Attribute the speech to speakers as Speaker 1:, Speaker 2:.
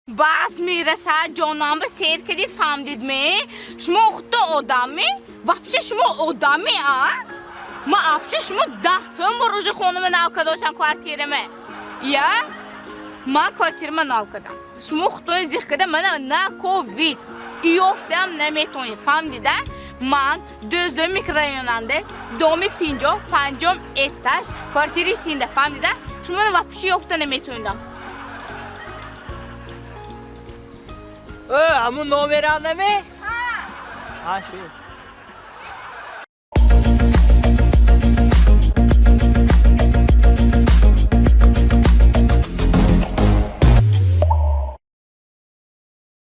Speaker 1: Бас мерасад, ҷонам, ба сер кардид, фаҳмдид ме? Шумо худто одамме? Вообще шумо одамме, а? Ма вообще шумо даҳум бор уже хонама нав кардошам, квартираме. Я? Ман квартирама нав кардам. Шумо худтони зиқ карда мана наковид. Ёфтаам наметонед, фаҳмдида? Ман 12 микрорайонанда, доми 55-ум этаж, квартираи синда, фаҳмдида? Шумо вообще ёфта наметонидам.
Speaker 2: Ҳамун номерам наме? Ҳа, шу.